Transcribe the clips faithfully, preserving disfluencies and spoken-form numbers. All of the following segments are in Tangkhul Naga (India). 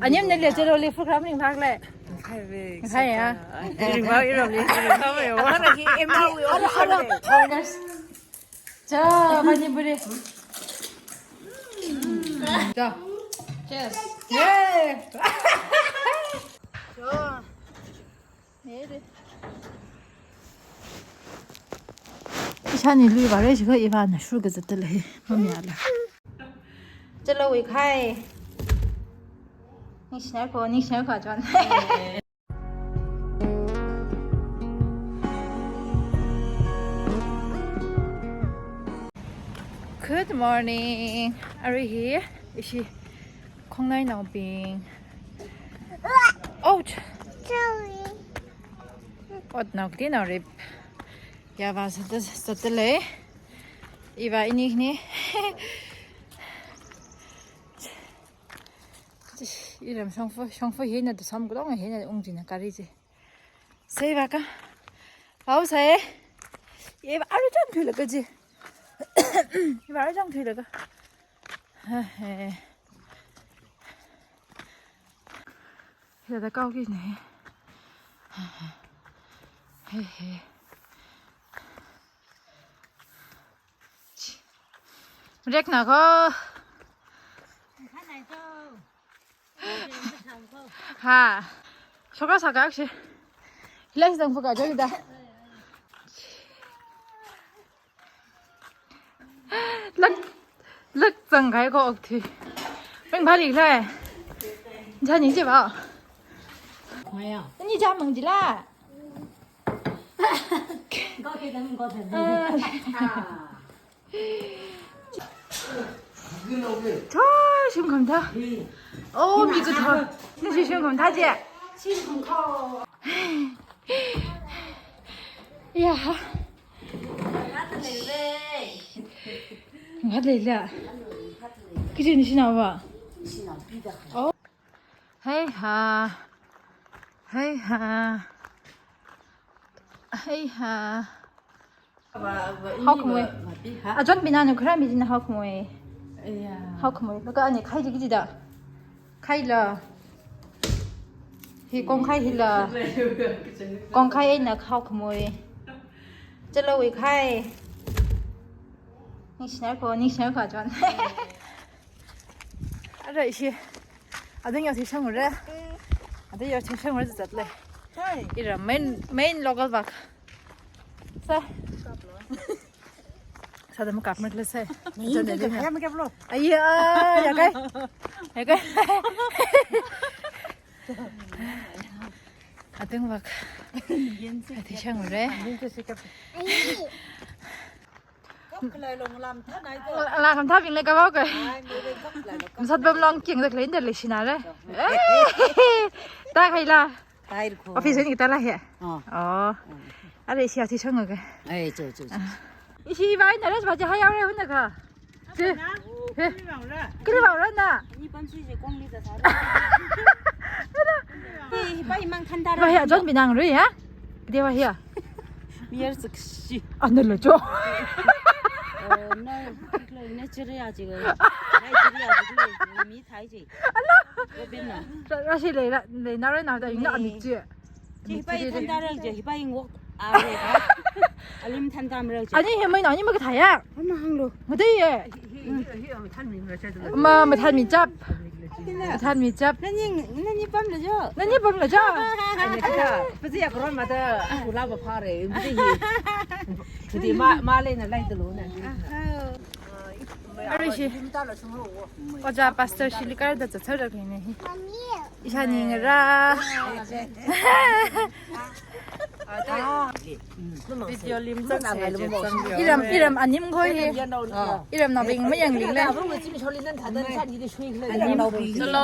Anim nali chalo le program ringphākle. Hai ve. Hai ya. Ringphā iramli. Ringphā ve. Ana hi M R V official le. Owners. Cha, pani puri. Cha. Cheers. Yay. Cha. Nede. Ishāni lui vāre shikha ivāna shurga zatdalei. Mamiala. Chalo wui khai. Ningshina ko, ningshina ko chon. Good morning. Arui hi ishi khongnainaobing. Ouch. Sorry. Otnao kati naorip. Yavā zatda, zatdalei. Iva ini ni. Iram shongfa, shongfa hina tu sam kudong hina ungchina kari chi. Sei vaka. Pao sai. Iva aru chang thuilaga chi. Iva aru chang thuilaga. Ha he. Hida kao ki ne. He he. Rekna ko. Ha. Shoka saka akshi. Hilai sidang fuka jodi da. Lak, lak zangkai ko ok thi. Ringphāli lai. Jani je ba. Maya. Ni ja mang jila. Go ke dam go dam. Tha, shim kham tha. Oh, mi katha. Ni shi shim kham tha je. Shim kham tha. Ya. Ngat lei la. Kiji ni shina ba. Oh. Hei ha. Hei ha. Hei ha. Haokhamui. Ajon bina nu khara mi jina haokhamui. Haokhamui. Laka ani khai ji kiji da. Khai la. Hi kongkhai hi la. Kongkhai eina haokhamui. Chalo wui khai. Ningshina ko, ningshina ko chon. Ara ishi. Ading yao thi shangre. Ading yao thi shangre zatle. Hi. Ira main, main local bak. Sa. Sa da makap mat le sa. Main local bak. Ayya, ya kai. Ya kai. Ading bak. Thi shangre. La kham tha bing le ka bao ka. Masat bam long king dak le inda le shina le. Ta khai la. Office ni ta la he. Oh. Are sia thi shang ka. Ai, cho, cho, cho. Ishi bai na res ba ja ha ya re hun ka. Che. He. Kiri bao ra na. Ni pam si je kong li ta sa. Hi, hi pa imang thanda ra. Ba ya jon binang ri ha. Dewa hiya. Miyar siksi. Anu lo cho. Oh, no. Kiklo ne chiri aji ga. Nai chiri aji ga. Mi thai ji. Ala. Ko bin na. Ra, ra shi le ra, le na ra na da ina ami ji. Ji hipa i thanda ra ji, hipa i ngok. A re ka. Alim thanda mra ji. Ani he mai na ni ma ka thaya. Ma hang lo. Ngadei ye. Hi, hi, hi, hi, hi, than mi mra cha. Ma, ma than mi chap. Than mi chap. Nani, nani pam la jo. Nani pam la jo. Ai, ne kita. Pazi ya koron mata. Aku laba phare. Pazi hi. Jadi ma, ma le na lai telu na. Ari shi. Oja pastor shi likar da tsatsar da kene hi. Ishāni ngara. Video lim zat se je zang yo. Iram, iram anim khoi hi. Iramnaobing mayang ling le.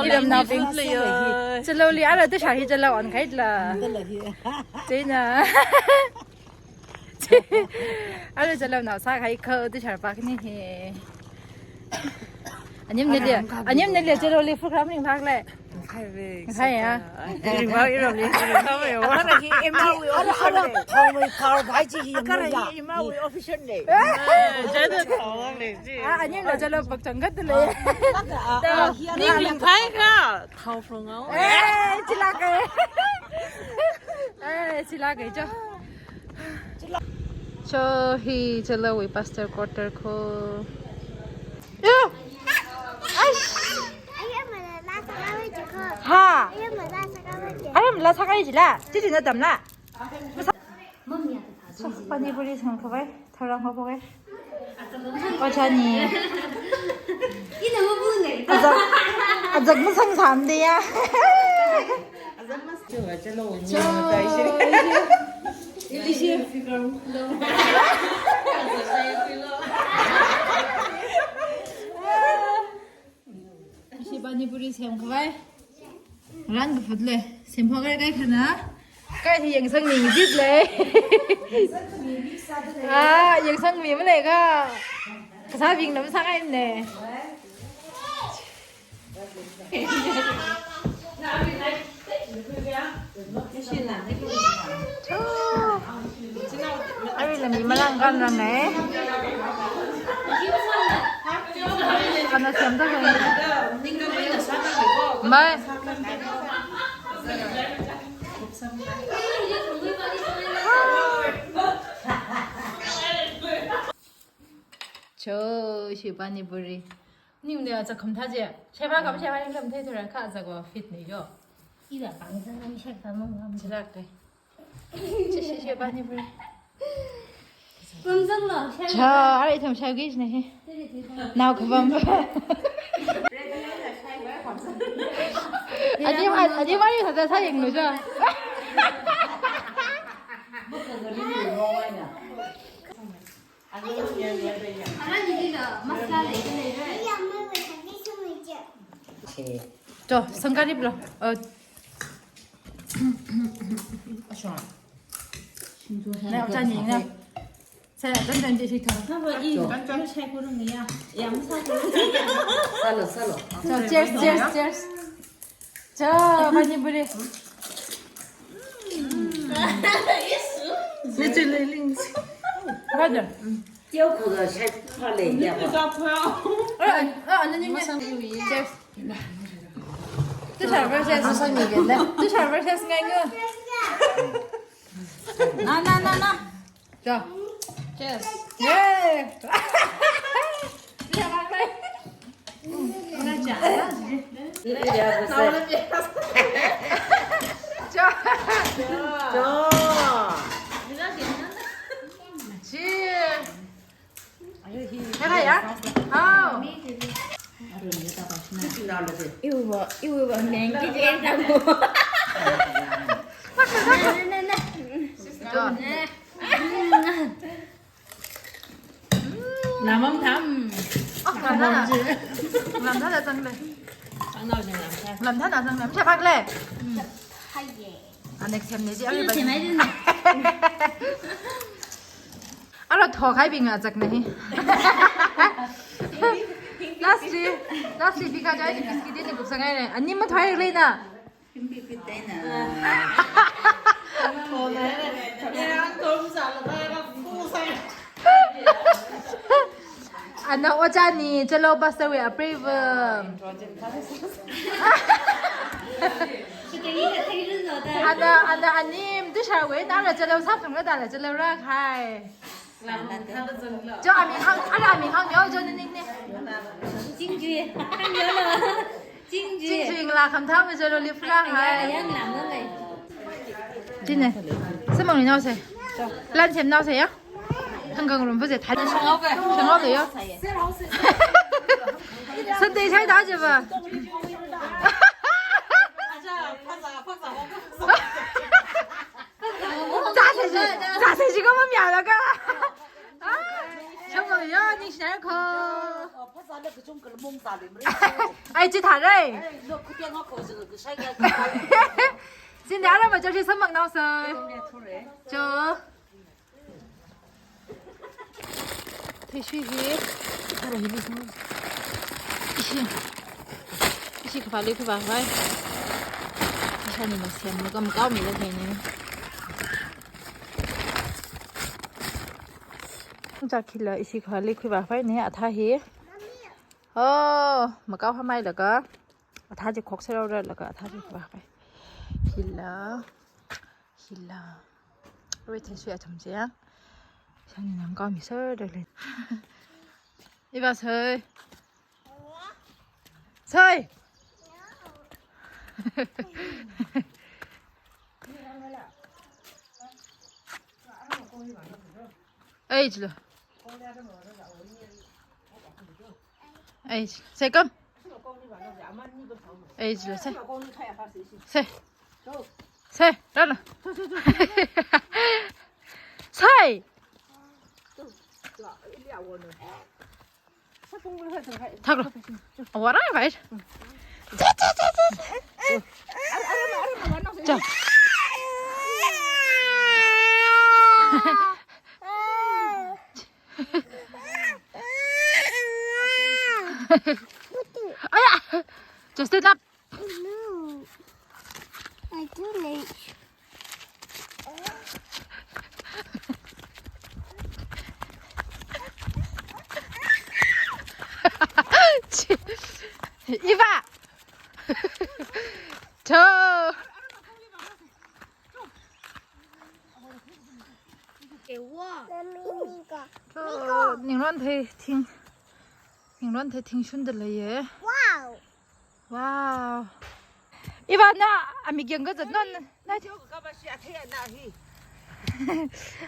Iramnaobing. Chalo li ara te shar hi chalo on khai la. China. Ara chalo nao sa khai kho te shar pak ni hi. Anim nali, anim nali chalo li program ringphak le. Hai ya. Irimau, iramli, irimau. Akara hi imaui official lei. Thongwui car bai chi hi. Akara hi imaui official lei. Eh, jada thong lei ji. Ah, ani lo jalo pak chang kat lei. Ning ling phai ka. Thao from ngau. Eh, chilak eh. Eh, chilak eh jo. Cho hi chalawui pastor quarter ko. Yo. Aish. Ha. Aram la sakai jila. Chichi na damla. So, pani puri sang khavai. Tharang khavai. Ojani. Ina mabune. Ajak, ajak masang samde ya. Cho, ishi. Ishi pani puri sem khavai. Ran kaput lei. Sem phok kai kai khana. Kai hi yangsangmi jit lei. Ah, yangsangmi malei ka. Kasābing nam sangai ne. Aruila mi malang kan rang eh. Kana siam ta kan. Mai. Cho, shi pani puri. Ning ne aja kham tha je. Sheba kham sheba ning lam thei thura kha aja go fit ne yo. Ila pang sa nam shek ta mong ngam. Chilak kai. Chi, chi, shi pani puri. Pam sang lo. Cha, are tham shau gish ne he. Nao khabam. Adi ma, adi ma ri sa sa yeng nu jo. To, sangkarip lo. Uh, na, ojani na. Sa, dan dan je shi to. Salo, salo. So, cheers, cheers, cheers. Cha, pani puri. Brother. Ah, ah, cheers. Tushar versus. Tushar versus ngai ngu. Na, na, na, na. Cho. Cheers. Yay! Cho. Cho. Cheers. Hao. Iwa, iwa, meng ki je tamo. Na, na, na. Cho. Lamam tham. Oh, lamtha na. Lamtha na chang le. Chang nao jing lamtha. Lamtha na chang le. Msha phak le. Haiye. Next time ne ji. Alo thok hai bing a chak ne hi. Lastly, lastly, bika jai ni biscuit ni kup sangai ne. Ani mathoi le na. Ana ojani, chalo pastor wui apreiva. Ana, ana anim, tushar wui, nara chalo sap thang ra dala chalo ra khai. Cho, ami hang, ara ami hang yo, cho ni ning ni. Jingjui. Hang yo lo. Jingjui. Jingjui ngala kham tham jo lo li phula hai. Yang lam lo ngai. Chine. Samang ni nao se. Cho. Lan sem nao se ya. Hanggang rum bu se thai. Shangao ke. Shangao de yo. Sunday sai da je ba. Aja, phaza, phaza. Zāsei chi, zāsei chi kha mamyālaga. Ah, shanglo ya, ningshinai kho. Ai, chi thārai. Chinde ara machor chi samang nao sai. Cho. Tissue hi. Ara hi. Ishi. Ishi kha pali kha ba vai. Thani na siam na kam kau mi la thai ni. Chak khila ishi khali khuivāpai ni athā hi. Oh, makau hamai laga. Athā chi khok sero ra laga athā chi khuivāpai. Hila. Hila. Oi, thei sui athum chi ya. Sani nam kau mi sir da le. Iva soi. Soi. Ei, chilo. Ei, chilo. Soi kam. Ei, chilo, soi. Soi. Soi, rālo. Soi. Thaklo. Awara, vai. Cha. Aya. Just stand up. No. I do like. Iva. Cho. Cho. Ningluan thei thing. Ningluan thei thing shunda leiye. Wow. Wow. Iva na, ami gyang ka zat non, na.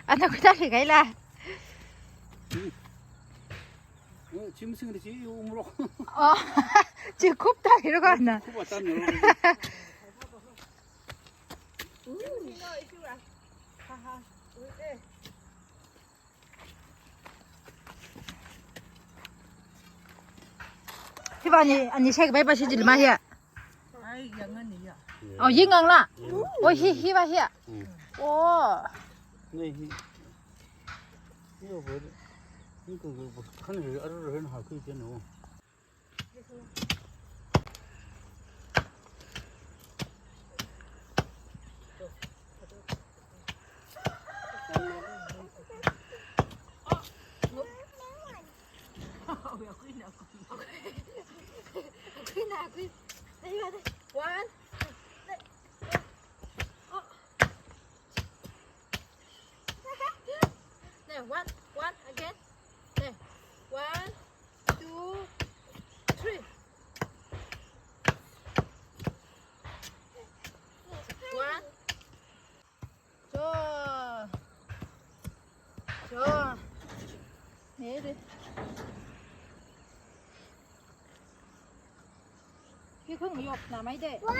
Ana kuta ri kaila. Chim sing ri chi umro. Oh. Chi khup ta ri ro ka na. Khup ta ri ro. Hiva ni, ani shek bai ba shi jil ma hiya. Ai, yang ani ya. Oh, ying ang la. Oh, hi, hiva hiya. Oh. Nei hi. Yo, bo. Ni ko ko kan re ar re ha kui chen no. One. There, one, one, again. There, one, two, three. One. Cho. Cho. There. Hi khung yok na mai de. Wow.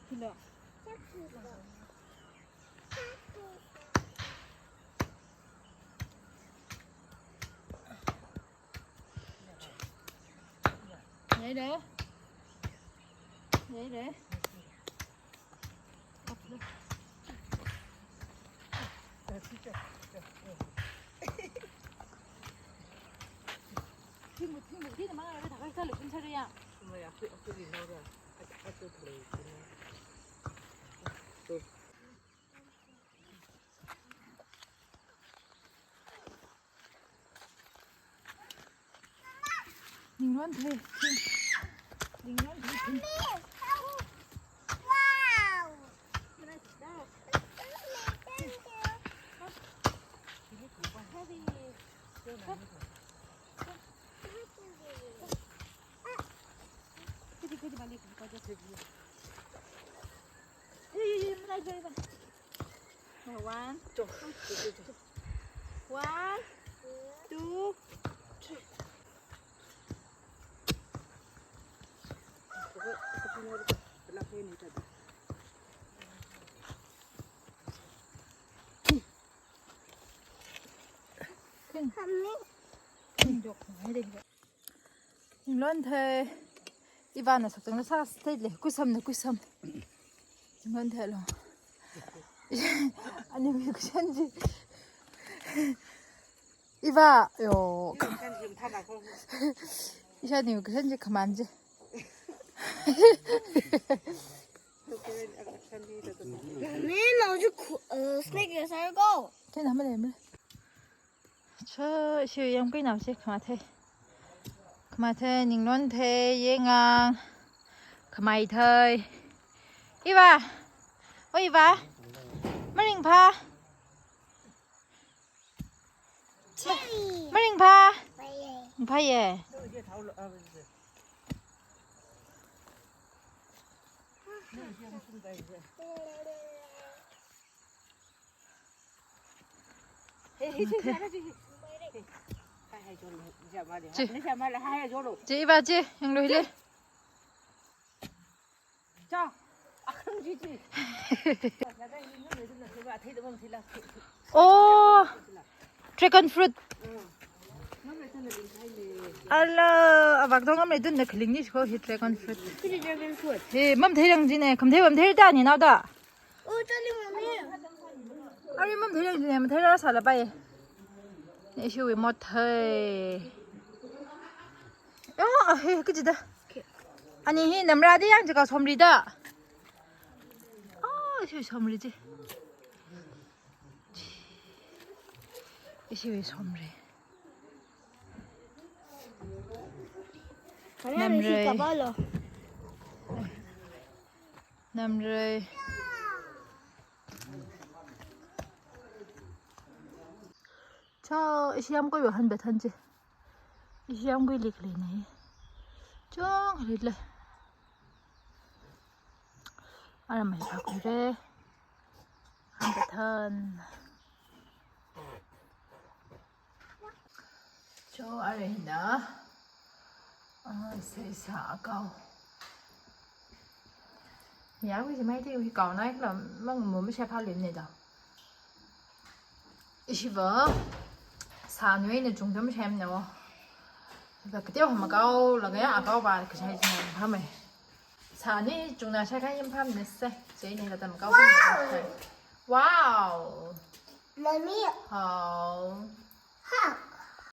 Hi lo. Yai de. Yai de. Thingmu, thingmu, thingmu, mang, thakar sa lukun sa ya. Ningluan thei, thei. Ningluan thei, thei. Wow. One, one, two, three. Ningluan thei. Ivana sakchang na sa state le. Kuisam na kuisam. Ningluan thei lo. Ani mi kuisam ji. Iva, yo. Isha ni kuisam ji kaman ji. Chi yangkui nao chi khamathei. Khamathei, Ninglonthei, Yengang, Khamaithei. Iva. O Iva. Maringpha. Maringpha. Phāye. Chi. Chi, Iva chi, yanglu hili. Oh, dragon fruit. Ala, avak dong ngamlei tun na khaling ni shiko hi dragon fruit. Hi matheirang jine, khamthei matheirang da ni nao da. Oh, chali mami. Ari matheirang jine, matheirang sālapai. Ishiwui mothei. Oh, hi, kachida. Ani hi namra da yang jika somli da. Oh, ishiwui somli chi. Ishiwui somli. Namrei. Namrei. Chao, ishi yamkuiwui hanbe than chi. Ishi yamkuili khalei nei. Chong rile. Ara mai pa kuire. Hanbe than. Cho arena. Ah, isa isa akao. Ya, wui mai te wui kao nai kala mang mo me shepa lim ne da. Ishiva. Sā nui na chungdam shem ne wo. Ba kateo hama kao la ga ya akao ba kashai jin ha mai. Sā ni chungna shai kan yam pham ne se. Che ne la tam kao. Wow. Mommy. Hao. Ha.